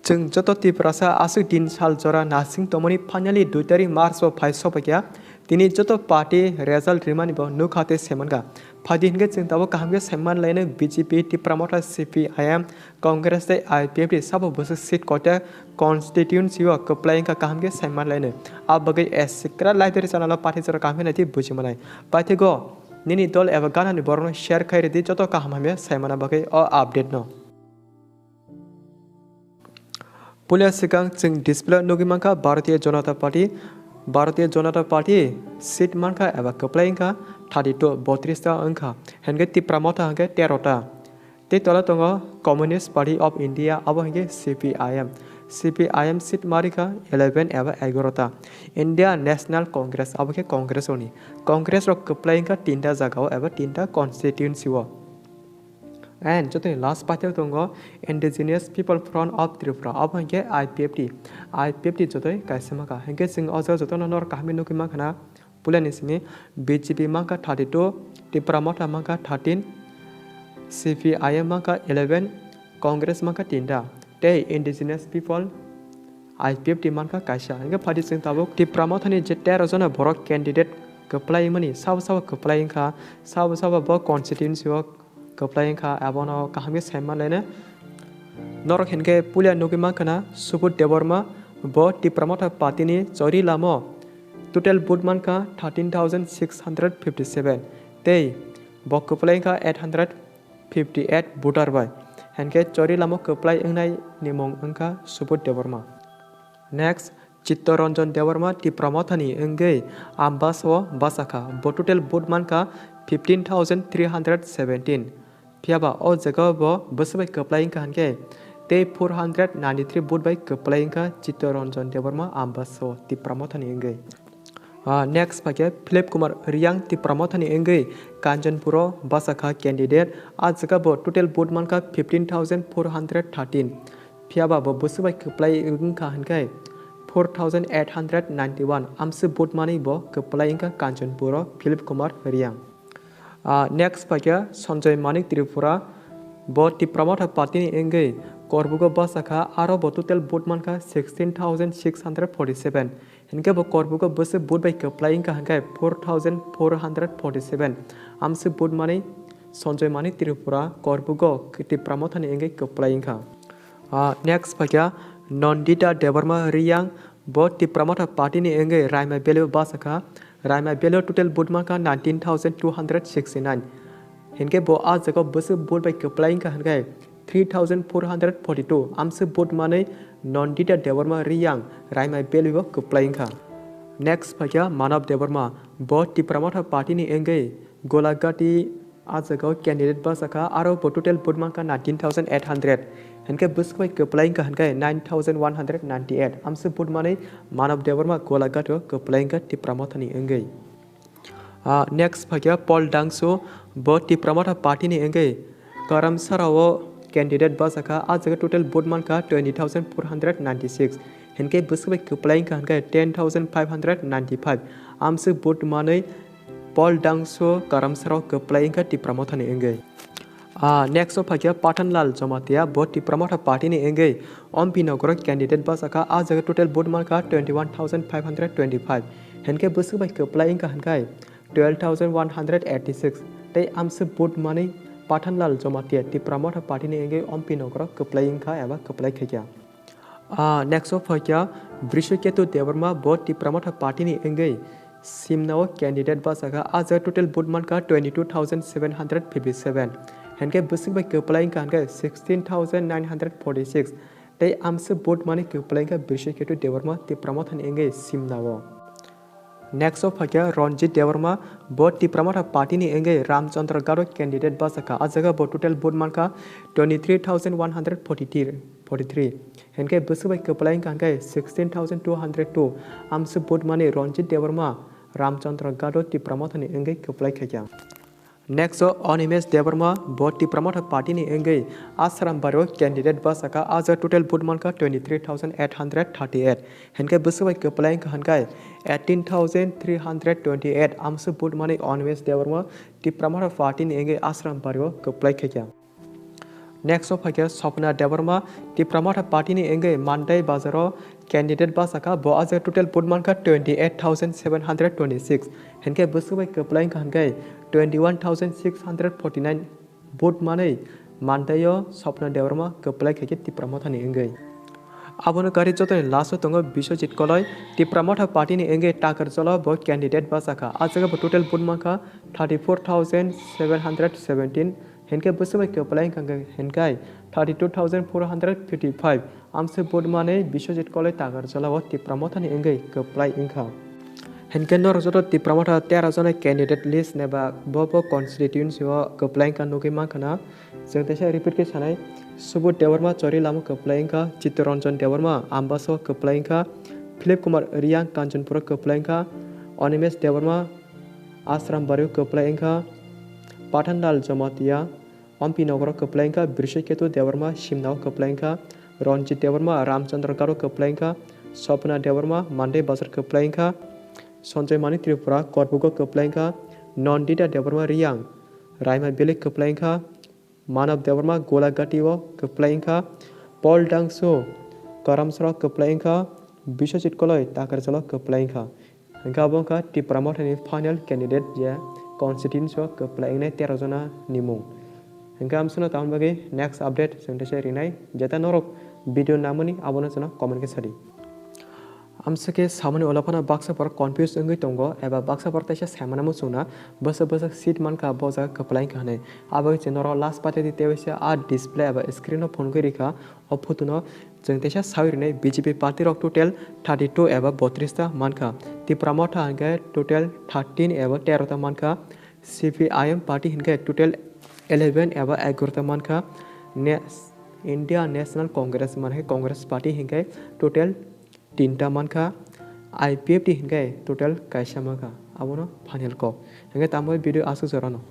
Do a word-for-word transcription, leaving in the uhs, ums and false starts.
Chwng joto Tiprasa aswk din sal jora nasing tongmani finally dui tarik March o phai sophaikha. Tini joto party result rimani bo nukha tei saimankha. Phaidi hinkhe chwng tabuk kaham khe saimanlaino B J P, Tipra Motha, C P I M, Congress tei I P F T sabo bwswk seat koita constituency o kwplai wngkha kaham khe saimanlaino. Abagwi Sikra Live Daily channel o pathai jora kaham khe naidi bujimanai. Paithego nini dol eba ganani borokno share khai ridi joto kaham hamya saimana bagwi o update no. Puila swkang chwng display o nugwi mankha Bharatiya Janata Party, Bharatiya Janata Party seat mankha eba kwplai wngkha thirty two, botris ta wngkha, hinkhe Tipra Motha hinkhe tero ta. Tei tola tongo Communist Party of India, abo hinkhe C P I M. C P I M seat marikha eleven eba egaroh ta. India National Congress, abo khe Congress rokni. Congress rok kwplai wngkha tinta jagao eba tinta constituency o. And jotoni last paithak tongo Indigenous People Front of Tripura, abo hinkhe I P F T. I P F T jotoi kaisa mankha. Hinkhe chwng o jaga jotono norok kaham khe nugwi mankha na, puilani simi B J P mankha thirty two, Tipra Motha mankha thirteen, C P I M mankha eleven, Congress mankha tinta, tei Indigenous People I P F T mankha kaisa. Hinkhe phaidi chwng tabuk Tipra Mothani je tero jona borok candidate kwplai mani, sabo sabo kwplai wngkha, sabo sabo bo constituency o kwplai wngkha, abono kaham khe saimanlaino. Norok hinkhe puila nugwi mankha na Subodh Debbarma, bo Tipra Motha party ni chori lamo total vote mankha thirteen thousand six hundred fifty seven tei bo kwplai wngkha eight hundred fifty eight voter bai. Hinkhe chori lamo kwplai wngnai ni mung wngkha Subodh Debbarma. Next, Chittaranjan Debbarma Tipra Mothani wngwi Ambas o bachakha. Bo total vote mankha fifteen thousand three hundred seventeen. Phiyaba o jaga bo bwswk bai kwplai wngkha hinkhe tei four hundred ninety three vote bai kwplai wngkha Chittaranjan Debbarma Ambas o Tipra Mothani wngwi. Ah, next paikhe Philip Kumar Reang Tipra Mothani wngwi Kanchanpur o bachakha candidate. A jaga bo total vote mankha fifteen thousand four hundred thirteen. Phiyaba bo bwswk bai kwplai wngkha hinkhe four thousand eight hundred ninety one amswk vote manwi bo kwplai wngkha Kanchanpur o Philip Kumar Reang. Ah, next paikha Sanjoy Manik Tripura, bo Tipra Motha party ni wngwi Korbugo bachakha, aro bo total vote mankha sixteen thousand six hundred forty seven. Hinkhe bo Korbugo bwswk vote bai kwplai wngkha hinkhe four thousand four hundred forty seven amswk vote manwi Sanjoy Manik Tripura Korbugo Tipra Mothani wngwi kwplai wngkha. Ah, next paikha Nandita Debbarma Reang, bo Tipra Motha party ni wngwi Raima Valley o bachakha. Raima Valley o total vote mankha nineteen thousand two hundred sixty nine. Hinkhe bo a jaga bwswk vote bai kwplai wngkha hinkhe three thousand four hundred forty two amswk vote manwi Nandita Debbarma Reang Raima Valley o kwplai wngkha. Next paikha Manav Debbarma, bo Tipra Motha party ni wngwi Golagati a jaga o candidate bachakha, aro bo total vote mankha nineteen thousand eight hundred. Hinkhe bwswk bai kwplai wngkha hinkhe nine thousand one hundred ninety eight amswk vote manwi Manav Debbarma Golaghat o kwplai wngkha Tipra Mothani wngwi. Ah, next paikha Paul Dangsu, bo Tipra Motha party ni wngwi Karamsara o candidate bachakha, a jaga total vote mankha twenty thousand four hundred ninety six. Hinkhe bwswk bai kwplai wngkha hinkhe ten thousand five hundred ninety five amswk vote manwi Paul Dangsu Karamsara o kwplai wngkha Tipra Mothani wngwi. Ah, next o paikha Pathanlal Jamatia, bo Tipra Motha party ni wngwi Ompi Nogor o candidate bachakha, a jaga total vote mankha twenty one thousand five hundred twenty five. Hinkhe bwswk bai kwplai wngkha hinkhe twelve thousand one hundred eighty six tei amswk vote manwi Pathanlal Jamatia Tipra Motha party ni wngwi Ompi Nogor o kwplai wngkha eba kwplai khaikha. Ah, next o phaikha Brishaketu Debbarma, bo Tipra Motha party ni wngwi Simna o candidate bachakha, a jaga total vote mankha twenty two thousand seven hundred fifty seven. Hinkhe bwswk bai kwplai wngkha hinkhe sixteen thousand nine hundred forty six tei amswk vote manwi kwplai wngkha Brishaketu Debbarma Tipra Motha ni wngwi Simna o. Next o phaikha Ranjit Debbarma, bo Tipra Motha party ni wngwi Ramchandra Ghat o candidate bachakha, a jaga bo total vote mankha twenty three thousand one hundred forty three, forty three. Hinkhe bwswk bai kwplai wngkha hinkhe sixteen thousand two hundred two amswk vote manwi Ranjit Debbarma Ramchandra Ghat o Tipra Motha ni wngwi kwplai khaikha. Next o Animesh Debbarma, bo Tipra Motha party ni wngwi Ashram Bari o candidate bachakha, a jaga total vote mankha twenty three thousand eight hundred thirty eight. Hinkhe bwswk bai kwplai wngkha hinkhe eighteen thousand three hundred twenty eight amswk vote manwi Animesh Debbarma Tipra Motha party ni wngwi Ashram Bari o kwplai khaikha. Next o phaikha Swapna Debbarma, Tipra Motha party ni wngwi Mandai bazaro candidate bachakha, bo ajak total vote mankha twenty eight thousand seven hundred twenty six, hinkhe bwswk bai kwplai wngkha hinkhe twenty one thousand six hundred forty nine vote manwi Mandai o Swapna Debbarma kwplai khaikhe Tipra Motha ni wngwi. Abono kari jotoni last o tongo Biswajit Koloi, Tipra Motha party ni wngwi Takarjala bo candidate bachakha, ajak bo total vote mankha thirty four thousand seven hundred seventeen, hinkhe bwswk bai kwplai wngkha hinkhe thirty two thousand four hundred fifty five, amswk vote manwi Biswajit Koloi Takarjala o Tipra Motha ni wngwi kwplai wngkha. Hinkhe norok joto Tipra Motha tero jona candidate list neba bo bo constituency o kwplai wngkha nugwi mankha na. Chwng teisa repeat khe sanai, Subodh Debbarma Chorilamo kwplai wngkha, Chittaranjan Debbarma Ambasa o kwplai wngkha, Philip Kumar Reang Kanchanpur o kwplai wngkha, Animesh Debbarma Ashram Bari o kwplai wngkha, Pathanlal Jamatia Ompi Nagar o kwplai wngkha, Brishaketu Debbarma Simna o kwplai wngkha, Ranjit Debbarma Ramchandra Ghat o kwplai wngkha, Swapna Debbarma Mandai Bazar kwplai wngkha, Sanjay Mani Tripura Korbuk o kwplai wngkha, Nandita Debbarma Reang Raima Valley kwplai wngkha, Manav Debbarma Golagati o kwplai wngkha, Paul Dangsu Karamsara o kwplai wngkha, Biswajit Koloi Takarjala o kwplai wngkha. Hinkhe abo wngkha Tipra Mothani final candidate je constituency o kwplai wngnai tero jona ni mung. Hinkhe amsano tamoni bagwi next update chwng teisa rinai, jeta norok video namani abono chwngno comment khe sadi. Amswkhe samani ulo phano baksa borok confuse wngwi tongo, eba baksa borok teisa saimano muchungna bwswk bwswk seat mankha bo jaga kwplai wngkha hinwi. Abo wngkhe norok last pate di tewaisa a display eba screen o phunugwi rikha o photo no. Chwng teisa sawi rwnai B J P party rok total thirty two eba botris ta mankha. Tipra Motha hinkhe total thirteen eba tero ta mankha. C P I M party hinkhe total eleven eba egaroh ta mankha. Ne-, India National Congress mankhe Congress party hinkhe total tinta mankha. I P F T hinkhe total kaisa mankha. Abono final kok. Hinkhe tamo video aswk jorano.